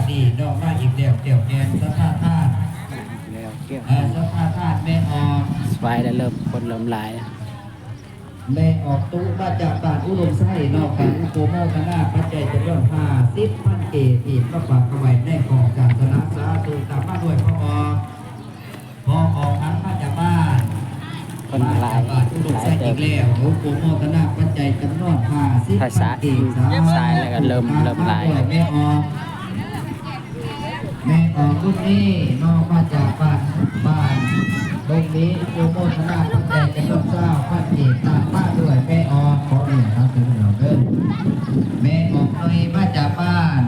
ນີ້ເນາະ ມາອີກແລ້ວ ແກ້ວແກ່ນສັດທາທານ ແລ້ວແກ້ວ ເອີ ສັດທາທານແມ່ອອກ ສວາຍແລ້ວ ເລີ່ມ ຄົນເລີ່ມຫຼາຍ ແມ່ອອກຕຸມາຈາກບ້ານອຸດົມໄຊເນາະ ກະອະນຸໂມທະນາປັດໄຈຈຳນວນຫ້າສິບພັນກີບ ທີ່ມາຝາກເອົາໄວ້ໃນກອງສາສະໜາ ສາທຸ ຕາມມາດ້ວຍພໍ່ອອກ ພໍອອກຫັນມາຈາກບ້ານ ເພິ່ນຫຼາຍ ມາຈາກບ້ານອຸດົມໄຊອີກແລ້ວ ອະນຸໂມທະນາປັດໄຈຈຳນວນຫ້າສິບພັນກີບ ສາທຸ ສາຍແລ້ວກໍເລີ່ມ ເລີ່ມຫຼາຍ ແມ່ອອກ ແມ່ອອກບຸນມີເນາະ ມາຈາກບ້ານ ບ້ານດົງມີ ອະນຸໂມທະນາປັດໄຈຈຳນວນຊາວພັນກີບ ຕາມມາດ້ວຍແມ່ອອກ ຂໍອະນຸຍາດນຳເດີ ແມ່ອອກໜຸ່ຍ ມາຈາກບ້ານ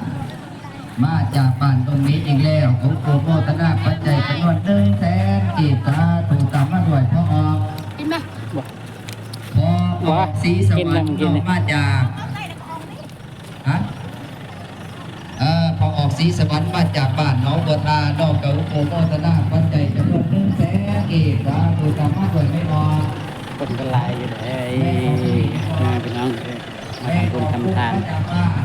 ມາຈາກບ້ານດົງມີອີກແລ້ວ ອະນຸໂມທະນາປັດໄຈຈຳນວນໜຶ່ງແສນກີບ ສາທຸ ຕາມມາດ້ວຍພໍ່ອອກ ກິນໄໝ? ບໍ່ ພໍ່ອອກສີສະຫວັນ ກິນແລ້ວ ກິນແລ້ວ ມາຈາກ ຮະ ເອີ ພໍ່ອອກສີສະຫວັນ ມາຈາກບ້ານໜອງບົວທາເນາະ ກະອະນຸໂມທະນາປັດໄຈຈຳນວນໜຶ່ງແສນກີບ ສາທຸ ຕາມມາດ້ວຍແມ່ອອກ ຄົນກໍຫຼາຍຢູ່ເດ້ ແມ່ອອກສີສະຫວັນ ພີ່ນ້ອງ ມາທຳບຸນທຳທານ ມາຈາກບ້ານ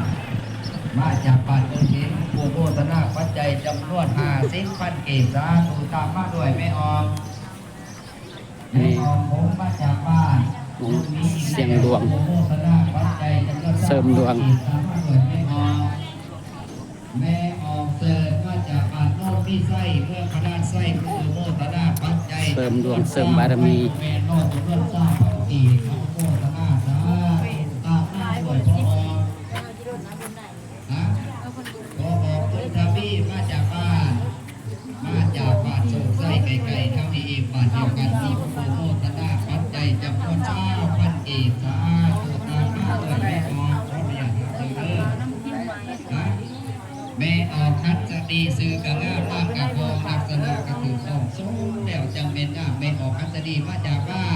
ມາຈາກບ້ານຕົ້ນເຫັນ ອະນຸໂມທະນາປັດໄຈຈຳນວນຫ້າສິບພັນກີບ ສາທຸ ຕາມມາດ້ວຍແມ່ອອກ ອັນນີ້ ແມ່ອອກຫົງມາຈາກບ້ານ ຫົງ ອະນຸໂມທະນາປັດໄຈຈຳນວນ ເສີມດວງ ສາມພັນກີບ ຕາມມາດ້ວຍແມ່ອອກ ແມ່ອອກເສີດມາຈາກບ້ານໂນນມີໄຊ ເມືອງພະນາໄຊ ອະນຸໂມທະນາປັດໄຈ ເສີມດວງເສີມບາລະມີ ແມ່ນເນາະ ຈຳນວນຊາວພັນກີບ ອະນຸໂມທະນາສາທຸ ຕາມມາດ້ວຍພໍ່ອອກ ຮະ ພໍ່ອອກບຸນທະວີ ມາຈາກບ້ານ ມາຈາກບ້ານໂຊກໄຊໃກ້ໆ ທຳອີກ ບ້ານດຽວກັນ ອະນຸໂມທະນາປັດໄຈຈຳນວນຊາວພັນກີບ ສາທຸ ຕາມມາດ້ວຍແມ່ອອກ ຂໍອະນຸຍາດນຳເດີ ຮະ ແມ່ອອກຫັນສະດີ ຊື່ກະງາມ ນາມກະຂອງ ລັກສະນະກະຖືກຕ້ອງ ສົມແລ້ວຈັ່ງແມ່ນງາມ ແມ່ອອກຫັນສະດີ ມາຈາກບ້ານ